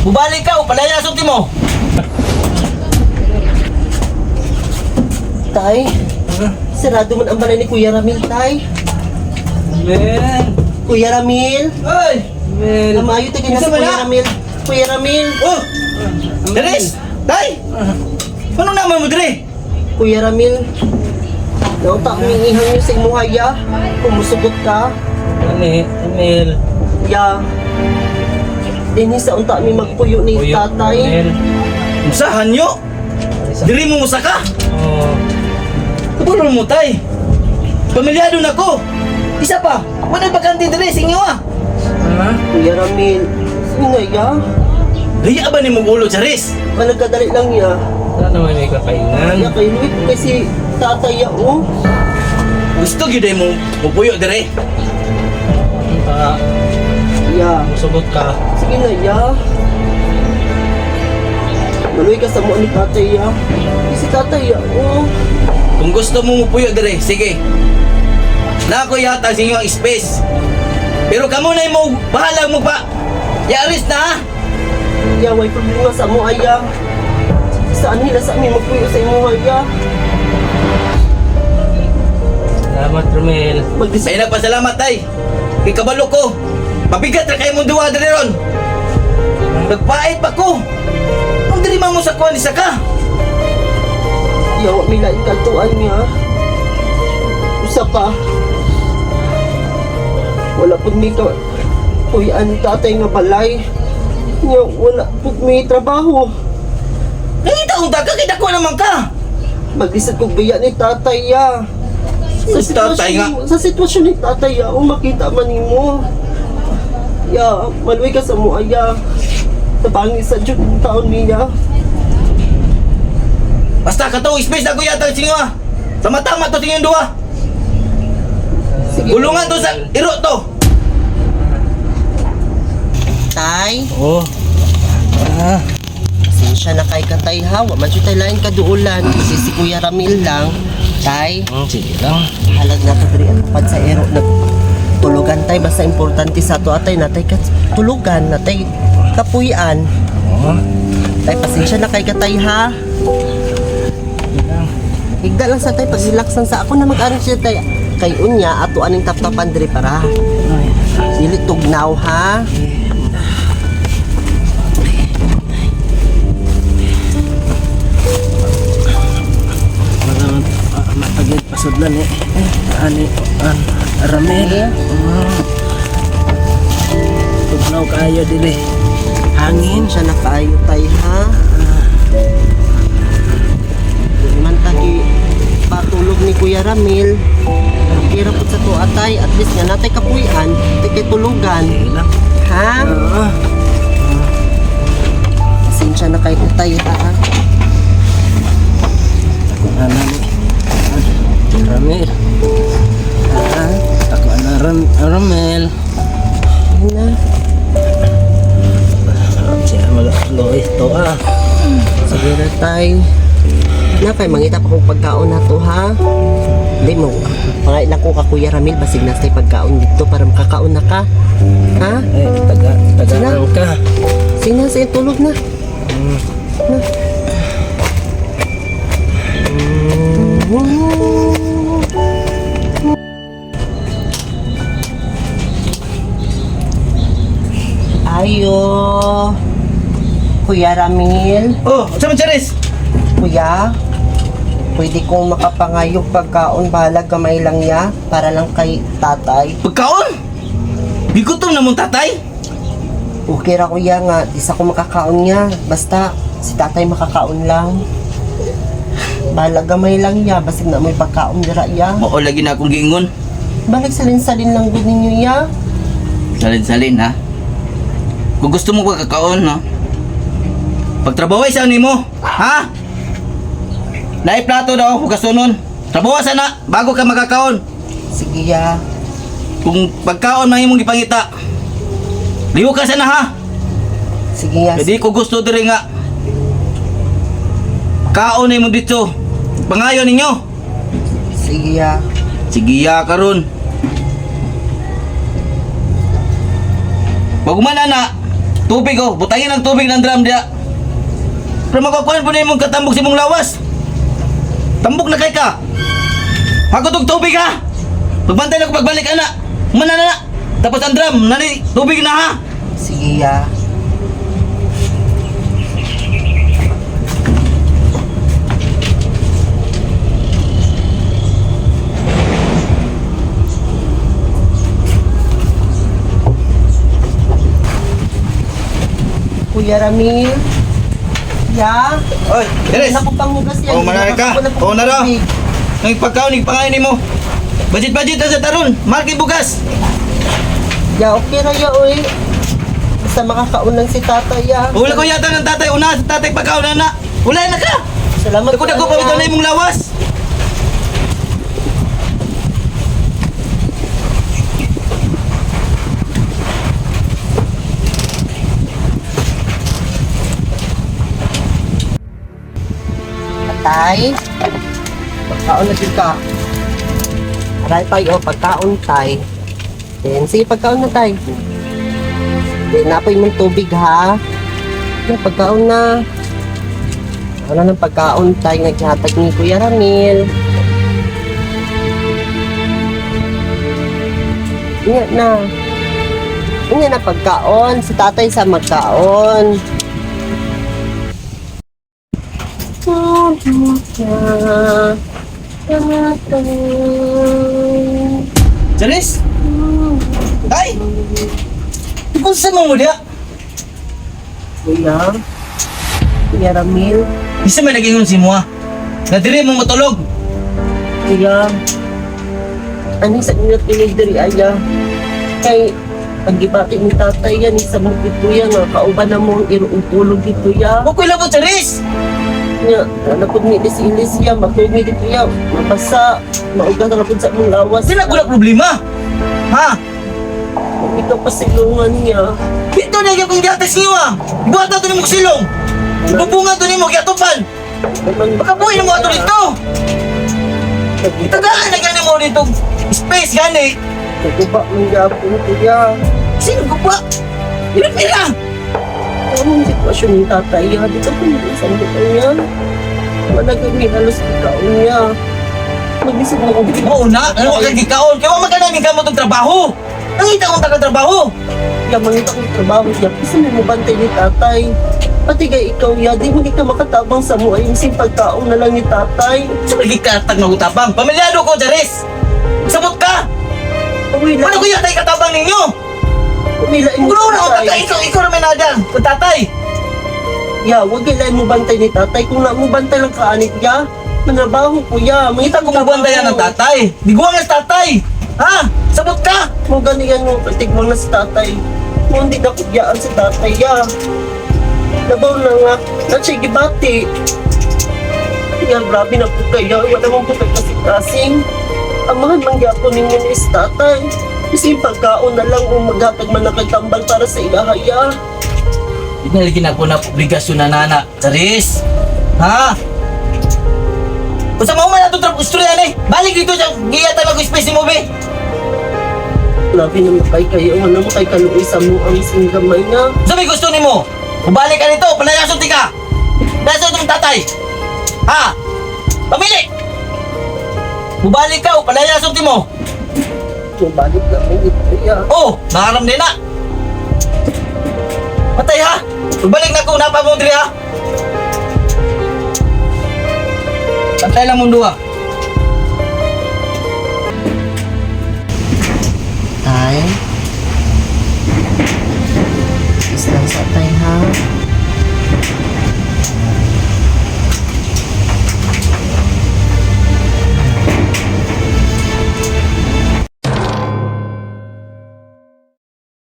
Bubalik ka o palayason ti mo. Tay, sarado man ang balay ni Kuya Ramil, Tay. Men. Kuya Ramil, Oy! Men. namayo tayo na Isa si ba Kuya na? Ramil. Kuya Ramil, Oh! Daris! Tay! Ano naman mo dire? Kuya Ramil, naunta kami ihang niyo sa imuha, ya. Kumusugot ka, Ani, Emil. ya. Dinhi sa unta mi magpuyo ni Puyo, tatay. Emil. Musahan nyo? Diri mo musaka? Oh, Kabulol mo, tay. Pamilyado na ko. Isa pa, wala bakante dire sa inyo ah. Ha? Kuya Ramil, sige na, ya. Gaya ba ni mong ulo, Charis? Managkadali lang, ya. Wala naman may kakainan. Ya, kay Luis, kasi tatay, ya, oh. Gusto gyud ay mo mupuyo dire. Pa, Ya. musugot ka. Sige na, ya. Maluy ka sa mo ni tatay, ya. Kasi tatay, ya, oh. Kung gusto mo mupuyo dire, sige. Na ako yata sa inyo ang space. Pero kamo na mo bahala mo pa. Yaris na ha. Ya, way problema sa mo, ay, ya. Saan nila sa amin magpuyo sa imo, ay, ya. Salamat, Romel. Magdis. May nagpasalamat tay. Kay kabalo ko. Pabigat ra kayo mong duwa dire ron. Nagpait pa ko. Ang diri man mo sa kuan isa ka. Ya, wa may laing kaltuan niya. Usa pa. Wala pud mi ka puyan tatay nga balay. Nya, wala pud mi trabaho. Nangita unta ka kita ko naman ka. Maglisod kog biya ni tatay, ya. Sa Si tatay nga. Sa sitwasyon ni tatay, ya, oh, makita man nimo. Ya, maluwi ka sa mua, ya. Tabangi sa jud ang taon niya. Basta katong space na ko yata sa inyo ah. Sama-tama to sa inyong duwa. Sige. Gulungan to sa iro to. Tay, Oh. Ah, pasensya na kay katay ha. Wa man jud tay lain kaduulan. Kasi si Kuya Ramil lang. Tay, sige lang. halag na to diri ang tupad sa ero na tulugan tay basta importante sa ato atay natay kat tulugan natay kapuyan. Oh, Tay, pasensya na kay katay ha. sige lang. Higda lang sa tay paghilaksan sa ako na mag-arrange siya tay. Kay unya ato aning taptapan diri para. Ay, Dili tugnaw ha. wala matagid pasudlan eh. Eh, ani, an, Ramel. Oh. Tugnaw kaayo dili. Hangin. Siya na kaayo tay ha. Dili man tagi patulog ni Kuya Ramil. Kira pud sa tuwa tay, at least nga natay kapuy-an, tay kay tulugan. Sige lang. Ha? Oo. Pasensya na kay tay ha. Ako na ni. Ramel. Ha? Ako na Ramel. Yun na. Siya mag-lois to ah. Sige na tay. Na kay mangita pa kong pagkaon na to ha. Hindi mo. Pangailan ko ka Kuya Ramil basig na tay pagkaon dito para makakaon na ka. Ha? Eh, taga, tagaan ka. Sige na, sige, tulog na. Na. Ayo. Kuya Ramil, Oh, sa man Charis? kuya, pwede kong makapangayog pagkaon bahalag kamay lang ya para lang kay tatay. Pagkaon? Gigutom na mong tatay. Okay ra kuya nga, isa ko makakaon niya. Basta si tatay makakaon lang. Bahalag gamay lang ya, basig na may pagkaon dira ya. Mao lagi na akong giingon. Balik salin-salin lang gud ninyo ya. Salin-salin ha. Kung gusto mo pagkakaon, no? Pagtrabaho sa nimo, ha? Naay plato daw hugasonon. Trabaho sana bago ka makakaon. Sige ya. Kung pagkaon man imong gipangita. Liwo ka sana ha. Sige ya. Hindi ko gusto diri nga. Kaon na imo dito. Pangayon ninyo. Sige ya. Sige ya karon. Pag umana na, Tubig oh, butangin ang tubig ng drum diya. Pero makakuhan po na imong katambok sa imong lawas. Tambok na kay ka. Hagot og tubig ha. Pagbantay na ko pagbalik ana. Mana na na. Tapos ang drum, nani tubig na ha. Sige ya. Kuya Ramil. Ya. Oy, Teres. Wala ko panghugas yan. Oh, manari ka. Wala ko Oh, nara. tubig. Nang pagkaon, ipakain nimo. Budget budget na sa taron. Marking bugas. Ya, okay ra ya, oy. Basta makakaon lang si tatay, ya. Wala ko yata ng tatay una sa tatay pagkaon na na. Wala na ka. Salamat. Dako dako pa ya. bitaw na imong lawas. Tay, pagkaon na jud ka. Aray tay, oh, pagkaon tay. Then, sige, pagkaon na tay. Then, napoy mong tubig ha. Na, pagkaon na. Ano ng pagkaon tay, naghatag ni Kuya Ramil. Ingat na. Ingat na pagkaon. Si tatay sa magkaon. Charis? Tay! Kung saan mo mo diya? Kuya, Kuya Ramil, Isa may nagingon si Mua. Na diri mo matulog. Kuya, ano sa inyo tinig diri aya? Kay, pagibati ni tatay yan, isa mong kuya nga, kauban na mo ang iroong tulog dito ya. Huwag ko ilabot, Charis! Nga, napod ni ilis ya, matulog ni dito ya, mabasa, maugat na napod sa imong lawas. Sila ko na problema. Ha? Ikaw pa silungan niya. Dito na yung kong giatas niyo ah. Buhat na ito ni mong silong. Bubungan to ni mo, giatupan. Baka buhay na mo ato dito. Itagaan na gani mo dito. Space gani. Naguba mong gapon, kuya. Sino ko pa? Ilan pira? Anong sitwasyon ng tatay niya? Dito ko yung isang buhay niya. Wala kami halos ikaon niya. Mag-isip na ko. Oo na, ano ka gikaon? Kaya wag magkanang mo itong trabaho. Nangita kong taga-trabaho. Ya, mangita kong trabaho niya. Kasi may mabantay ni tatay. Pati kay ikaw ya, di mo kita makatabang sa mo ay yung pagkaon na lang ni tatay. Sa magigkatag na utabang. Pamilyado ko, Charis. Sabot ka. Uwi Ano lang. ko yata ikatabang ninyo? Uwi lang Kung na ako, tatay. ikaw, ikaw naman na dyan. Kung tatay. Ya, wag kailan mo bantay ni tatay. Kung na mo bantay lang kaanit ya, manrabaho ko ya. Mangita ko mabantayan ng tatay. Biguan nga sa tatay. Ha? Sabot ka. Mo ganiyan mo patigmang na si tatay. Mo hindi na kubyaan si tatay ya. Labaw na nga, na siya gibati. Ya, grabe na po kayo. Wala mong po kasing-kasing. Amahan man gyapon ninyo ni si tatay. Kasi yung pagkaon na lang o maghatag man na kay tambal para sa ilahaya. Hindi na ko na obligasyon na nana. Charis. Ha? Kung sa mahuman na itong istorya eh. Balik dito sa giyatan mag-space ni Mobe. Grabe na makay kayo. Wala mo kay kaluoy sa mo ang singgamay na. Sa may gusto nimo? Balik ka nito, palayason ti ka. Nasa itong tatay. Ha? Pamili. Bubalik ka o palayason ti mo. Mabalik na mo ito ya. Oh, nakaram din na. Patay ha. Balik na ko napa mo diri ha. Pantay lang mong duha.